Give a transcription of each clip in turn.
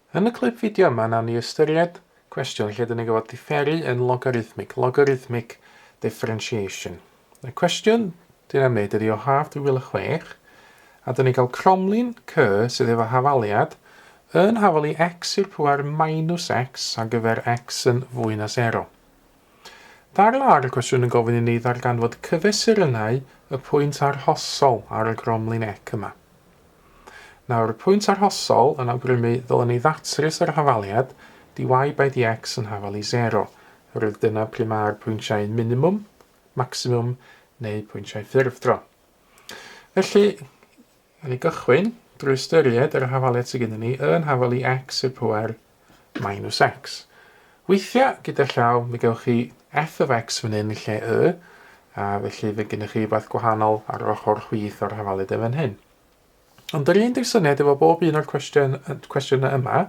Yn y clip fideo yma, nawn ni ystyried cwestiwn lle dyn ni'n gwybod diferu yn logarithmig, logarithmic differentiation. Y cwestiwn dyn am wneud ydy o haf 2006, a dyn ni'n cael cromlin c sydd efo hafaliad yn hafal i x i'r pŵer minus x ar gyfer x yn fwy na 0. Dar lawr y cwestiwn yn gofyn i ni ddarganfod cyfesurynnau y pwynt arhosol ar y gromlin ec yma. Nawr, y pwynt arhosol yn awgrymu ddylen ni ddatrys yr hafaliad dy by dx yn hafal i 0, oherwydd dyna pryd mae'r pwyntiau minimwm, maximwm neu pwyntiau ffurfdro. Felly, yn ei gychwyn drwy ystyried yr hafaliad sydd gennym ni yn hafal i x i'r pwer minus x. Weithiau, gyda llaw, mi gewch chi f of x fan hyn yn lle y, a felly fe gennych chi rhywbeth gwahanol ar yr ochr chwith o'r hafaliad yn fan hyn. Ond yr un di'r syniad efo bob un o'r cwestiwn, cwestiynau yma,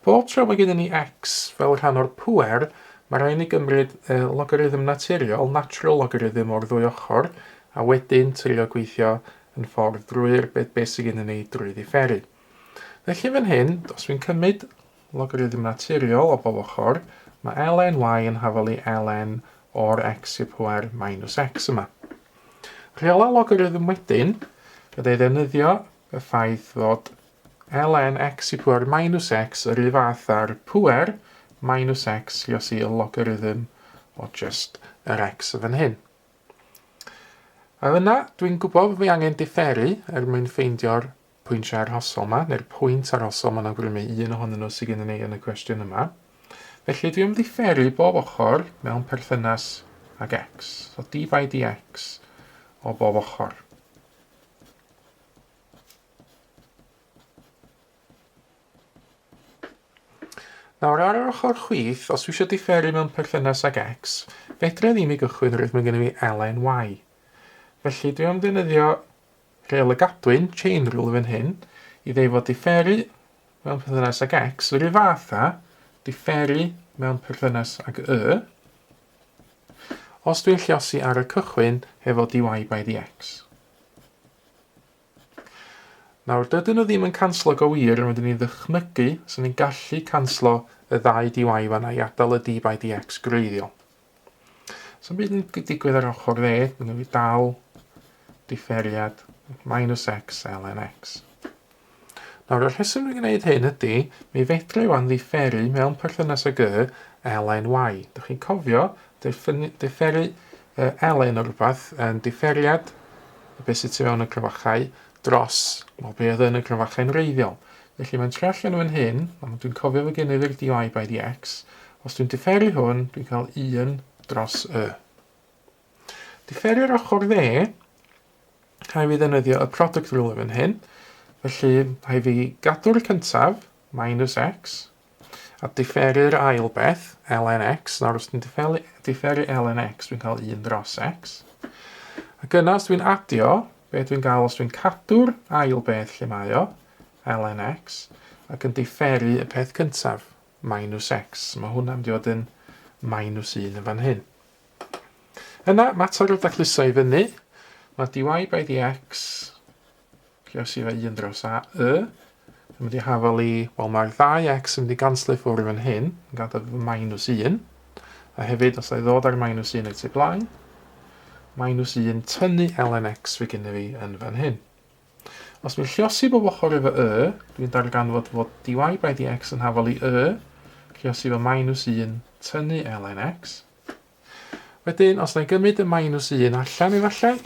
bob tro mae gennym ni x fel rhan o'r pŵer, mae rhaid ni gymryd e, logarithm naturiol, natural logarithm o'r ddwy ochr, a wedyn trio gweithio yn ffordd drwy'r beth be sydd gennym ni drwy ddifferu. Felly fan hyn, os fi'n cymryd logarithm naturiol o bob ochr, mae ln y yn hafal i ln o'r x i'r pwer minus x yma. Rheolau logarithm wedyn, byddai ddefnyddio y ffaith fod ln x i pwer minus x yr un fath â'r pwer minus x liosi y logarithm o just yr x fan hyn. A yna, dwi'n gwybod bod fi angen diferu er mwyn ffeindio'r pwyntiau arhosol 'ma, neu'r pwynt arhosol, mae'n awgrymu un ohonyn nhw sydd gennym ni yn y cwestiwn yma. Felly dwi am ddifferu bob ochr mewn perthynas ag x. So d by dx o bob ochr. Nawr ar yr ochr chwith, os dwi eisiau diferu mewn perthynas ag x, fedra ddim i gychwyn rwydd mae gennym fi ln y. Felly dwi am ddefnyddio Rheol y gadwyn, chain rule fan hyn, i ddeud fod diferu mewn perthynas ag x yr un fath â diferu mewn perthynas ag y, os dwi'n lliosi ar y cychwyn hefo dy by dx. Nawr, dydyn nhw ddim yn canslo go wir, ond wedyn ni'n ddychmygu, so ni'n gallu canslo y ddau dy fanna i adael y d by dx gwreiddiol. So byd yn digwydd ar ochr dde, mae'n fi dal diferiad minus x ln x. Nawr, y rheswm dwi'n gwneud hyn ydy, mi fedra i wan ddiferu mewn perthynas ag y ln y. Dych chi'n cofio, diferu ln o rhywbeth yn diferiad y beth sydd tu fewn y crafachau dros, wel, be oedd yn y crafachau'n wreiddiol. Felly mae'n troi allan fan hyn, ond dwi'n cofio fod gennyf i'r dy by dx. Os dwi'n diferu hwn, dwi'n cael 1 dros y. Diferu'r ochr dde, rhaid fi ddefnyddio y product rule fan hyn. Felly, rhaid fi gadw'r cyntaf, minus x, a diferu'r ail beth, ln x. Nawr, os dwi'n diferu, diferu ln x, dwi'n cael 1 dros x. Ac yna, os dwi'n adio, be dwi'n gael os dwi'n cadw'r ail beth lle mae o, ln x, ac yn diferu y peth cyntaf, minus x. Mae hwnna'n mynd i fod yn minus 1 yn fan hyn. Yna, mater o dacluso i fyny. Mae dy by dx, lluosi efo 1 dros a, y, yn mynd i hafal i, wel mae'r ddau x yn mynd i ganslo i ffwrdd fan hyn, yn gadael fy minus 1. A hefyd, os i ddod ar minus 1 o'i tu blaen, minus 1 tynnu ln x fe gynnu fi yn fan hyn. Os dwi'n lliosi bob ochr efo y, dwi'n darganfod fod dy by dx yn hafal i y, lliosi efo minus 1 tynnu ln x. Wedyn, os na i gymryd y minus 1 allan efallai,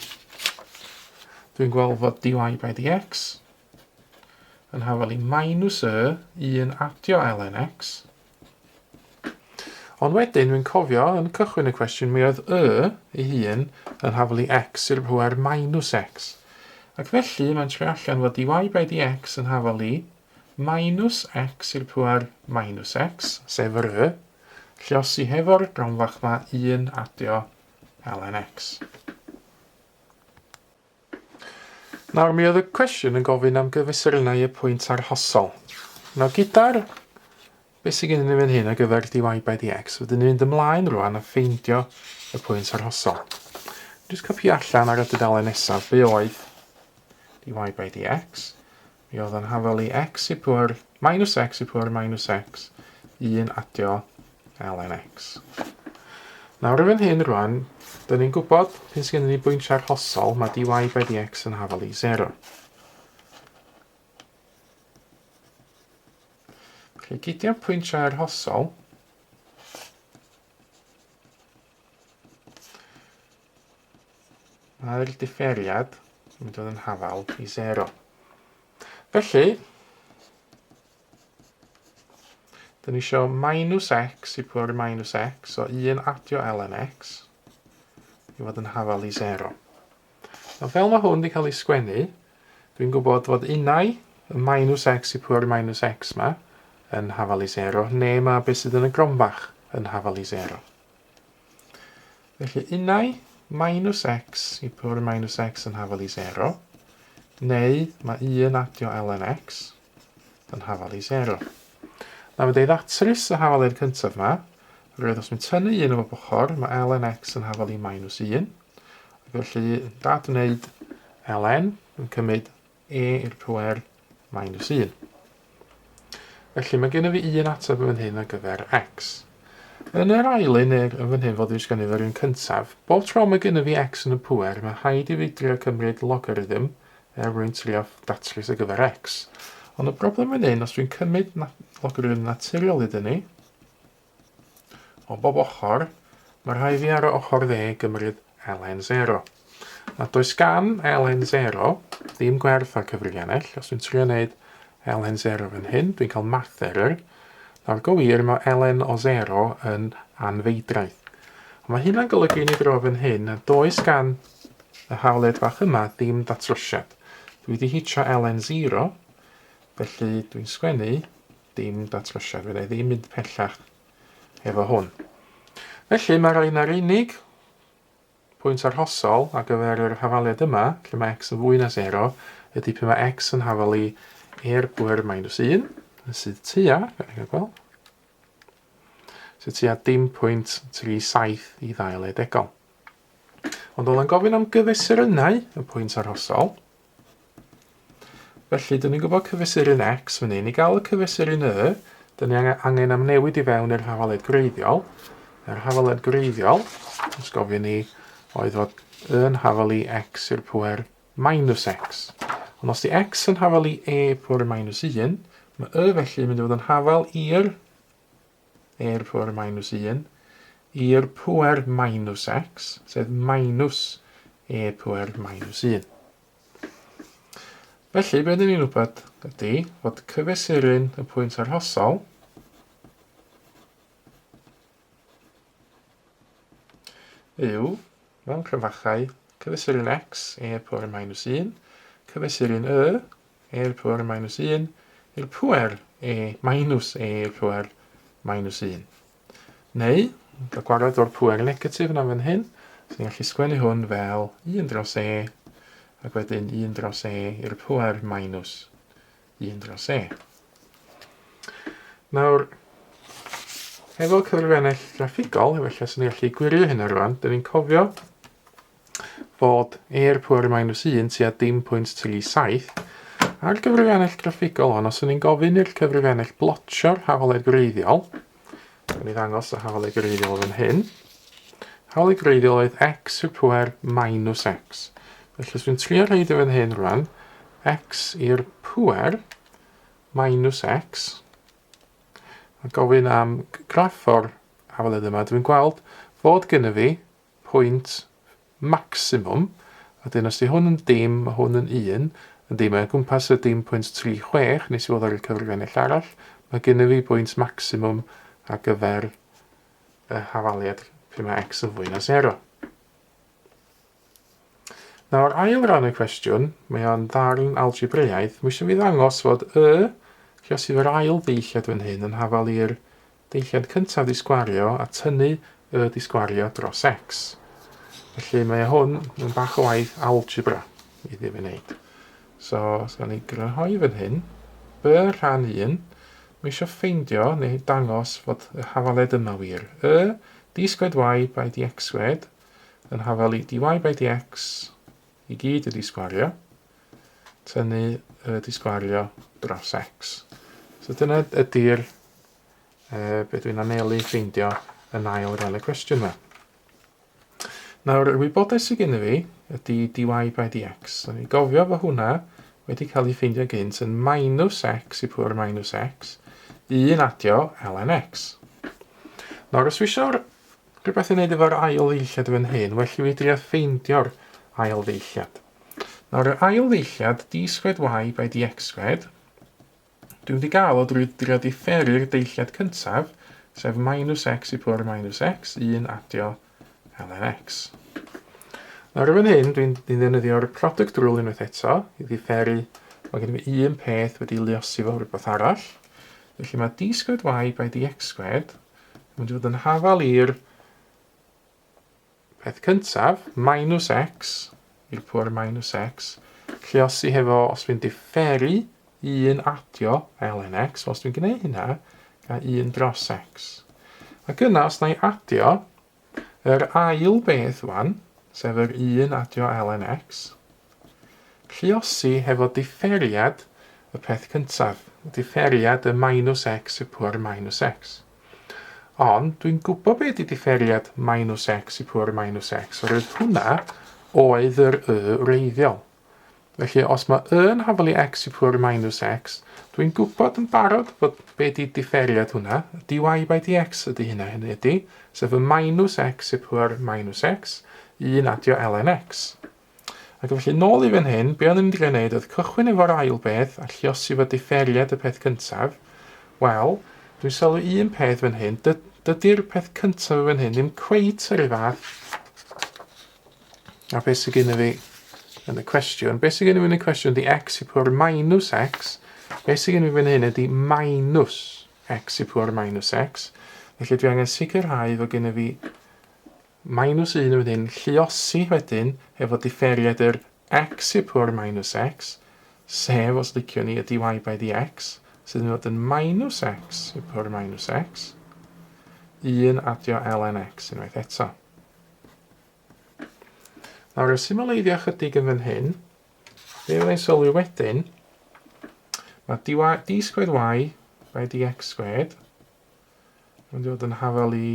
dwi'n gweld fod dy by dx yn hafal i minus y, 1 adio ln x. Ond wedyn, dwi'n cofio yn cychwyn y cwestiwn, mi oedd y ei hun yn haflu x i'r pwer minus x. Ac felly, mae'n troi allan fod dy by dx yn hafal i minus x i'r pwer minus x, sef yr y, lliosi hefo'r gronfach ma 1 adio ln x. Nawr, mi oedd y cwestiwn yn gofyn am gyfesurynnau y pwynt arhosol. Nawr, gyda'r beth sydd gennym ni fan hyn ar gyfer dy by dx, rydyn ni'n mynd ymlaen rwan a ffeindio y pwynt arhosol. Jyst copio allan ar y dudalen nesaf be oedd dy by dx. Mi oedd yn hafal i x i pŵer minus x i pwer minus x, 1 adio ln x. Nawr yn fan hyn rwan, dyn ni'n gwybod pyn sydd gennym ni bwynt arhosol, mae dy by dx yn hafal i 0. Felly gyda'r pwyntiau arhosol, mae'r differiad yn mynd i fod yn hafal i 0. Felly, dyn ni eisiau minus x i pwer minus x, so 1 adio ln x, i fod yn hafal i 0. Nawr fel mae hwn wedi cael ei sgwennu, dwi'n gwybod fod unau y minus x i pwer minus x ma yn hafal i 0, neu mae beth sydd yn y gronfach yn hafal i 0. Felly unau minus x i pwer minus x yn hafal i 0, neu mae 1 adio ln x yn hafal i 0. Nawr mae'n deud ddatrys y hafaliad cyntaf yma, roedd os mae'n tynnu un o bob ochr, mae ln x yn hafal i minus 1. Ac felly, dadwneud ln yn cymryd e i'r pwer minus 1. Felly mae gennym fi un ateb yn fan hyn ar gyfer x. Yn yr ail un, neu yn fan hyn fel dwi'n sgwennu fe'r un cyntaf, bob tro mae gennym fi x yn y pwer, mae rhaid i fi drio cymryd logarithm er mwyn trio datrys ar gyfer x. Ond y broblem fan hyn, os dwi'n cymryd logarithm naturiol iddyn ni, O bob ochr, mae rhaid fi ar y ochr dde gymryd ln 0. A does gan ln 0 ddim gwerth ar cyfrifiannell. Os dwi'n trio wneud ln 0 fan hyn, dwi'n cael math error. Nawr go wir, mae ln o 0 yn anfeidraeth. Ond mae hynna'n golygu ni dro fan hyn, a does gan y hawled fach yma ddim datrosiad. Dwi wedi hitio ln 0, felly dwi'n sgwennu dim datrysiad, fydda i ddim mynd pellach efo hwn. Felly mae rhaid na'r unig pwynt arhosol ar gyfer yr hafaliad yma, lle mae x yn fwy na 0, ydy pan mae x yn hafal i e'r pwer minus 1, sydd tua, gan i gael gweld, sydd tua dim pwynt 37 i ddau le degol. Ond oedd yn gofyn am gyfesurynnau y pwynt arhosol. Felly, dyn ni'n gwybod cyfesuryn x fan hyn. I gael y cyfesuryn y, dyn ni angen am newid i fewn i'r hafaled gwreiddiol. Yr hafaled gwreiddiol, os gofyn ni, oedd fod y yn hafal i x i'r pwer minus x. Ond os di x yn hafal i e pwer minus 1, mae y felly yn mynd i fod yn hafal i'r e i'r pŵer minus 1 i'r pŵer minus x, sef minus e pŵer minus 1. Felly, be dyn ni'n wybod ydy fod cyfesuryn y pwynt arhosol yw, mewn cyfachau, cyfesuryn x, e pŵer minus 1, cyfesuryn y, e i'r pŵer minus 1 i'r pŵer e minus e i'r pŵer minus 1. Neu, cael gwared o'r pŵer negatif yna fan hyn, so ni'n gallu sgwennu hwn fel 1 dros e, ac wedyn 1 dros e i'r pŵer minus 1 dros e. Nawr, efo cyfrifennell graffigol, efallai sy'n ni'n gallu gwirio hynna rwan, dyn ni'n cofio fod e i'r pŵer minus 1 tua dim pwynt 37. Ar gyfrifiannell graffigol hon, os ydyn ni'n gofyn i'r cyfrifiannell blotio'r hafaledd gwreiddiol, gan i ddangos y hafaledd gwreiddiol fan hyn, hafaledd gwreiddiol oedd x i'r pŵer minus x. Felly os dwi'n trio rhaid i fan hyn rwan, x i'r pŵer minus x, a gofyn am graff o'r hafaledd yma, dwi'n gweld fod gyda fi pwynt maximum, a dyn os di hwn yn dim, mae hwn yn 1, yndi, mae o gwmpas y dim pwynt 36, nes i weld ar y cyfrifiannell arall, mae gennym fi bwynt maximum ar gyfer y hafaliad pryd mae x yn fwy na 0. Nawr, ail ran y cwestiwn, mae o'n ddarn algebraidd, mae eisiau fi ddangos fod y, lle os yw yr ail ddeilliad fan hyn yn hafal i'r Deilliad cyntaf di sgwario a tynnu y di sgwario dros x. Felly mae hwn yn bach o waith algebra i ddim ei wneud. So, os gawn ni grynhoi fan hyn, b rhan 1, mae eisiau ffeindio neu dangos fod y hafaled yma wir. Y d squared y by dx squared yn hafal i dy by dx i gyd ydi sgwario, tynnu y di sgwario dros x. So dyna ydy'r be dwi'n anelu ffeindio yn ail ran y cwestiwn yma. Nawr, y wybodaeth sydd gen i fi ydy dy by dx. So, ni gofio fo hwnna wedi cael ei ffeindio gynt yn minus x i pŵer minus x, 1 adio ln x. Nawr, os dwi eisiau rhywbeth i wneud efo'r ail ddeilliad fan hyn, well i fi drio ffeindio'r ail ddeilliad. Nawr, yr ail ddeilliad, d squared y by dx squared, Dwi wedi gael o drwy drio diferu'r deilliad cyntaf, sef minus x i pŵer minus x, 1 adio ln x. Nawr yn fan hyn, dwi'n ddefnyddio'r product rule unwaith eto i ddiferu, mae gen i fi un peth wedi luosi fo rhywbeth arall. Felly mae d squared y by dx squared yn mynd i fod yn hafal i'r Peth cyntaf, minus x i'r pŵer minus x, lluosi hefo, os dwi'n diferu 1 adio ln x, os dwi'n gwneud hynna, ga 1 dros x. Ac yna, os na i adio yr ail beth wan, sef yr 1 adio ln x, lluosi hefo diferiad y peth cyntaf, diferiad y minus x i'r pŵer minus x. Ond dwi'n gwybod be ydy diferiad minus x i pŵer minus x, oherwydd hwnna oedd yr y wreiddiol. Felly os mae y yn hafal i x i pŵer minus x, dwi'n gwybod yn barod fod be ydy diferiad hwnna, dy by dx ydy hynna, hynny ydy, sef y minus x i pŵer minus x, 1 adio ln x. Ac felly nôl i fan hyn, be o'n i'n drio wneud oedd cychwyn efo'r ail beth a lluosi fo diferiad y peth cyntaf. Wel, dwi'n sylwi un peth fan hyn, dydy'r peth cyntaf fan hyn ddim cweit yr un fath a beth sydd gennym fi yn y cwestiwn. Beth sydd gennym fi yn y cwestiwn ydy x i pŵer minus x. Beth sydd gennym fi fan hyn ydy minus x i pŵer minus x. Felly dwi angen sicrhau fod gennym fi minus 1 yn fan hyn, lluosi wedyn efo diferiad yr x i'r pŵer minus x, sef, os liciwn ni, y dy by dx, sydd yn dod yn minus x i'r pŵer minus x, 1 adio ln x unwaith eto. Nawr, os symleiddio chydig yn fan hyn, be fyddai'n sylwi wedyn, mae dy, d squared y by dx squared yn mynd i fod yn hafal i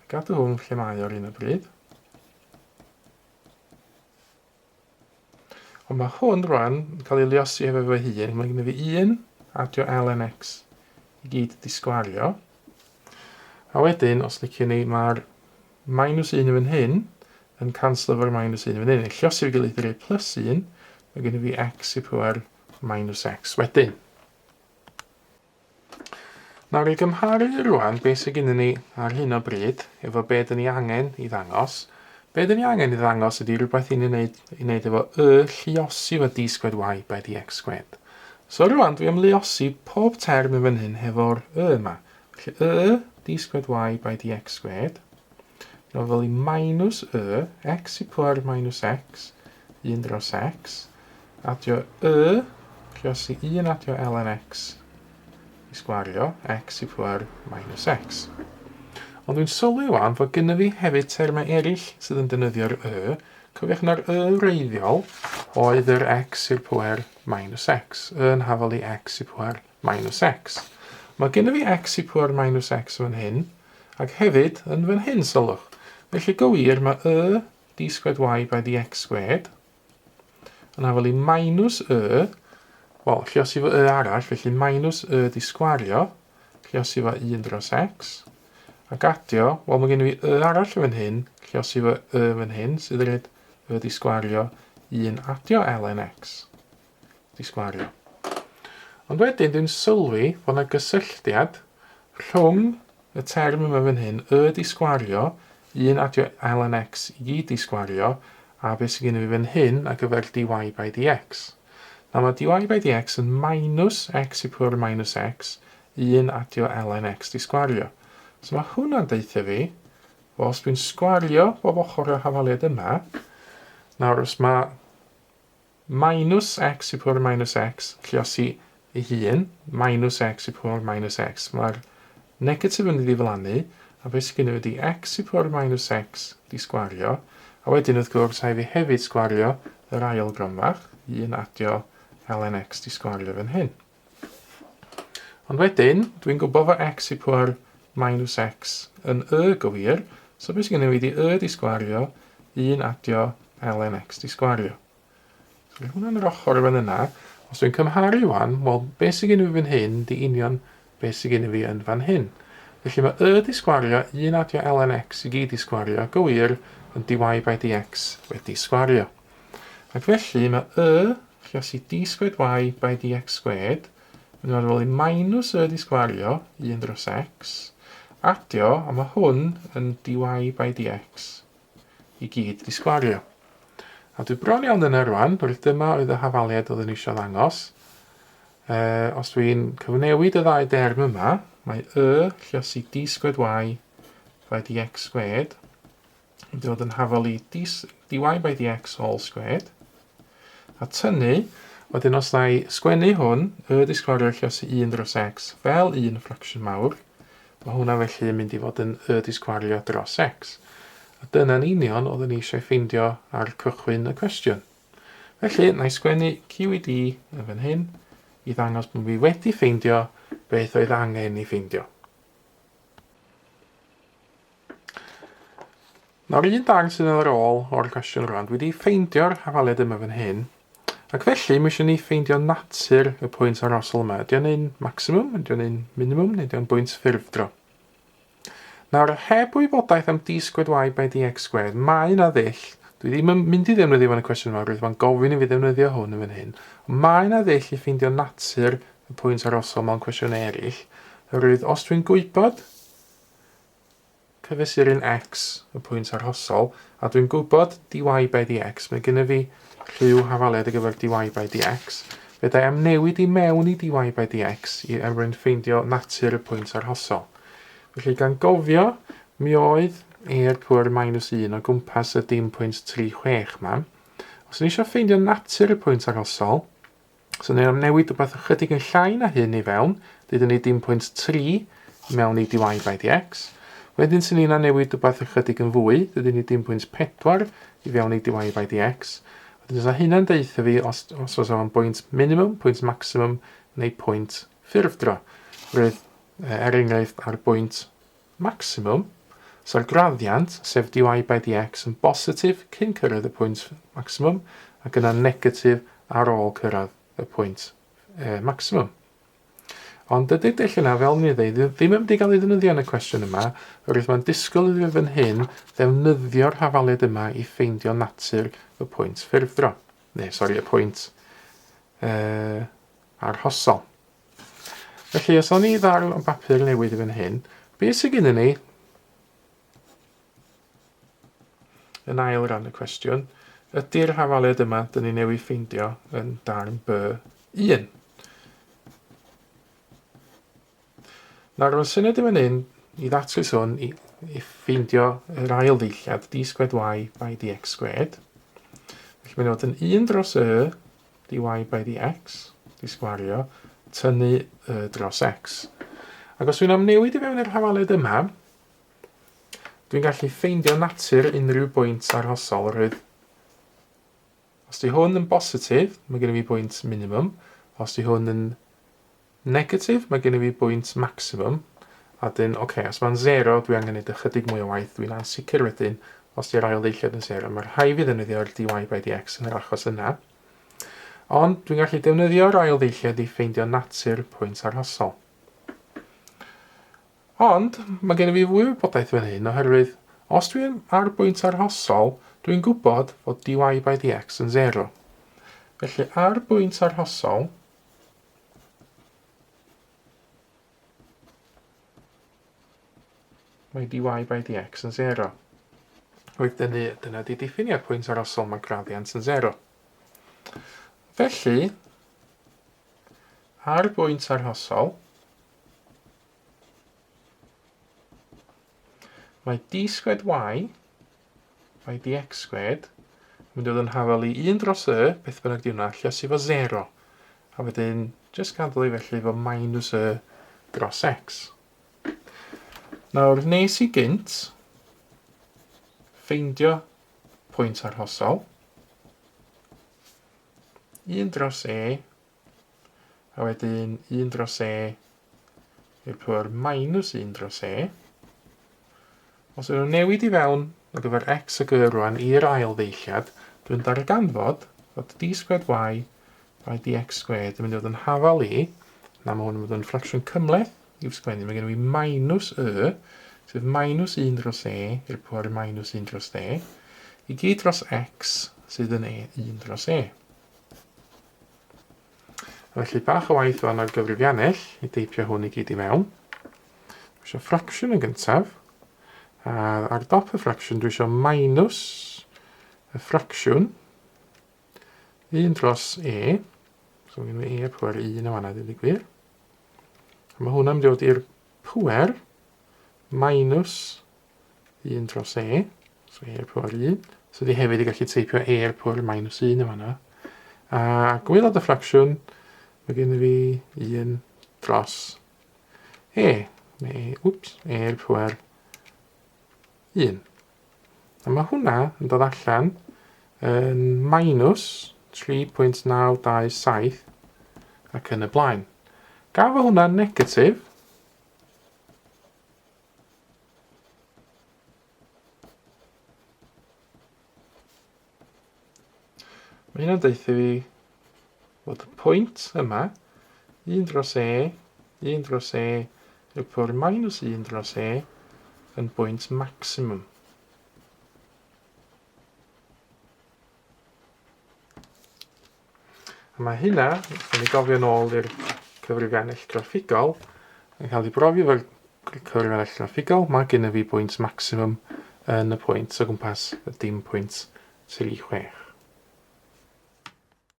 Gadw hwn lle mae ar un o bryd. Ond mae hwn rwan yn cael ei luosi efo fy hun. Mae gen i fi 1 adio ln x i gyd di sgwario. A wedyn, os liciwn ni, mae'r minus 1 yn fan hyn yn canslo efo'r minus 1 yn fan hyn. Lluosi fi gilydd i roi plus 1, mae gen i fi x i pwer minus x wedyn. Nawr i gymharu rwan beth sydd gennym ni ar hyn o bryd efo be dyn ni angen i ddangos, be dyn ni angen i ddangos ydy rhywbeth i ni wneud, i wneud efo y lluosi efo d squared y by dx squared. So rwan dwi am luosi pob term yn fan hyn hefo'r y yma. Felly y d squared y by dx squared, Nawr fel i minus y, x i pwer minus x, 1 dros x, adio y, lluosi 1 adio ln x i sgwario x i pwer minus x. Ond dwi'n sylwi wan fod gynnu fi hefyd termau eraill sydd yn defnyddio'r y. Cofiwch na'r y wreiddiol oedd yr x i'r pwer minus x, y yn hafal i x i pwer minus x. Mae gynnu fi x i pwer minus x fan hyn, ac hefyd yn fan hyn, sylwch. Felly go wir, mae y d squared y by dx squared yn hafal i minus y, wel, lluosi fo y arall, felly minus y di sgwario, lluosi fo 1 dros x, ac adio, wel, mae gen i fi y arall yn fan hyn, lluosi fo y fan hyn, sydd yn rhaid y di sgwario 1 adio ln x di sgwario. Ond wedyn dwi'n sylwi fod yna gysylltiad rhwng y term yma fan hyn, y di sgwario, 1 adio ln x i gyd di sgwario, a beth sydd gen i fi fan hyn ar gyfer dy by dx. Nawr mae dy by dx yn minus x i pŵer minus x, 1 adio ln x di sgwario. So mae hwnna'n deutha fi, wel, os dwi'n sgwario bob ochr o'r hafaliad yma, nawr os mae minus x i pŵer minus x, lluosi ei hun, minus x i pŵer minus x. Mae'r negatif yn ddiflannu, a beth sydd gen i ydy x i pŵer minus x di sgwario, a wedyn wrth gwrs rhaid fi hefyd sgwario yr ail gronfach, 1 adio ln x di sgwario fan hyn. Ond wedyn, dwi'n gwybod fod x i pwer minus x yn y gywir, so beth sy'n gen i fi di y di sgwario 1 adio ln x di sgwario. So mae hwnna'n yr ochr yn fan yna. Os dwi'n cymharu wan, wel, beth sy'n gen i fi fan hyn di union beth sy'n gen i fi yn fan hyn. Felly mae y di sgwario 1 adio ln x i gyd di sgwario gywir yn dy by dx wedi sgwario. Ac felly mae y lluosi d squared y by dx squared yn mynd i minus y di sgwario 1 dros x, adio, a mae hwn yn dy by dx i gyd di sgwario. A dwi bron iawn yna rwan, oherwydd dyma oedd y hafaliad oeddwn i eisiau ddangos. E, os dwi'n cyfnewid y ddau derm yma, mae y lluosi d squared y by dx squared yn dod yn hafal i dy by dx all squared. A tynnu, wedyn os na i sgwennu hwn, y di sgwario lluosi 1 dros x fel un ffracsiwn mawr, mae hwnna felly yn mynd i fod yn y di sgwario dros x. A dyna'n union oeddwn ni eisiau ffeindio ar cychwyn y cwestiwn. Felly, na i sgwennu QED yn fan hyn i ddangos bod fi wedi ffeindio beth oedd angen i ffeindio. Nawr un darn sydd ar ôl o'r cwestiwn rwan, dwi wedi ffeindio'r hafaliad yma fan hyn, ac felly mae eisiau ni ffeindio natur y pwynt arosol yma. Ydy o'n un maximum, ydy o'n un minimum, neu ydy o'n bwynt ffurfdro? Nawr, heb wybodaeth am d squared y by dx squared, mae yna ddull, dwi ddim yn mynd i ddefnyddio fo'n y cwestiwn yma, rwyf mae'n gofyn i fi ddefnyddio hwn yn fan hyn, ond mae yna ddull i ffeindio natur y pwynt arosol mewn cwestiynau eraill, oherwydd os dwi'n gwybod cyfesuryn x, y pwynt arhosol, a dwi'n gwybod dy by dx, mae gennyf fi rhyw hafaliad ar gyfer dy by dx, fedra i amnewid i mewn i dy by dx i er mwyn ffeindio natur y pwynt arhosol. Felly gan gofio, mi oedd e i'r pŵer minus 1 o gwmpas y dim pwynt 36 ma. Os ni eisiau ffeindio natur y pwynt arhosol, So ni am newid rhywbeth ychydig yn llai na hyn i fewn, dydyn ni dim pwynt 3 i mewn i dy by dx. Wedyn sy'n ni'n newid rhywbeth ychydig yn fwy, dydyn ni dim pwynt 4 i fewn i dy by dx. Wedyn os hynna'n deutha fi os, os oes o'n bwynt minimum, pwynt maximum neu pwynt ffurfdro. Roedd, er enghraifft, ar bwynt maximum, so'r graddiant, sef dy by dx, yn bositif cyn cyrraedd y pwynt maximum, ac yna negatif ar ôl cyrraedd y pwynt e, maximum. Ond dydy'r dull yna, fel ni ddeud, ddim yn mynd i gael ei ddefnyddio yn y cwestiwn yma, oherwydd mae'n disgwyl iddo fan hyn ddefnyddio'r hafaliad yma i ffeindio natur y pwynt ffurfdro. Neu, sori, y pwynt e, arhosol. Felly, os o'n i ddarn o bapur newydd i fan hyn, beth sydd gennym ni yn ail ran y cwestiwn, ydy'r hafaliad yma dyn ni newydd ffeindio yn darn B1. Nawr, mae'r syniad i fan hyn i ddatrys hwn i, i ffeindio yr ail ddeilliad, d squared y by dx squared. Felly mae'n dod yn 1 dros y dy by dx, di sgwario, tynnu y dros x. Ac os dwi'n amnewid i fewn i'r hafaliad yma, dwi'n gallu ffeindio natur unrhyw bwynt arhosol oherwydd os di hwn yn bositif, mae gen i fi bwynt minimum. Os di hwn yn negatif, mae gen i fi bwynt maximum. A dyn, oce, okay, os mae'n zero, dwi angen gwneud ychydig mwy o waith, dwi'n ansicr wedyn os di'r ail ddeilliad yn zero. Mae rhai fi ddefnyddio'r dy by dx yn yr achos yna. Ond dwi'n gallu defnyddio'r ail ddeilliad i ffeindio natur pwynt arhosol. Ond mae gen i fi fwy o wybodaeth fan hyn oherwydd os dwi'n ar bwynt arhosol, dwi'n gwybod fod dy by dx yn 0. Felly ar bwynt arhosol, mae dy by dx yn 0. Roedd dyna, dyna di diffiniad pwynt arosol, mae graddiant yn 0. Felly, ar bwynt arhosol, mae d squared y by dx squared yn mynd i fod yn hafal i 1 dros y, beth bynnag di hwnna, lluosi fo 0. A wedyn, jyst gadael i felly fo minus y dros x. Nawr, nes i gynt ffeindio pwynt arhosol. 1 dros e, a wedyn 1 dros e i'r pwer minus 1 dros e. Os ydyn nhw'n newid i fewn ar gyfer x ag y rwan i'r ail ddeilliad, dwi'n darganfod fod d squared y by dx squared yn mynd i fod yn hafal i, na mae hwn yn mynd yn ffracsiwn cymhleth i'w sgwennu, mae gen i minus y, sef minus 1 dros e i'r pwer minus 1 dros d, i gyd dros x sydd yn e 1 dros e. Felly bach o waith fan ar gyfrifiannell i deipio hwn i gyd i mewn. Dwi eisiau ffracsiwn yn gyntaf. A ar dop y ffracsiwn dwi eisiau minus y ffracsiwn 1 dros e. So mae gen i e pwer 1 yn fanna, dweud y gwir. A mae hwnna'n mynd i fod i'r pwer minus 1 dros e, so e i'r pŵer 1. So di hefyd i gallu teipio e i'r pŵer minus 1 yn fanna. A gwaelod y ffracsiwn, mae gen i fi 1 dros e, neu, wps, e i'r pŵer 1. A mae hwnna yn dod allan yn minus 3.927 ac yn y blaen. Gan fod hwnna'n negatif, Mae hynna'n deutha fi fod y pwynt yma, 1 dros e, 1 dros e, i'r pwr minus 1 dros e, yn bwynt maximum. A mae hynna, os ni gofio nôl i'r cyfrifiannell graffigol, yn cael ei brofi efo'r cyfrifiannell graffigol, mae gen i fi bwynt maximum yn y pwynt o gwmpas y dim pwynt 36.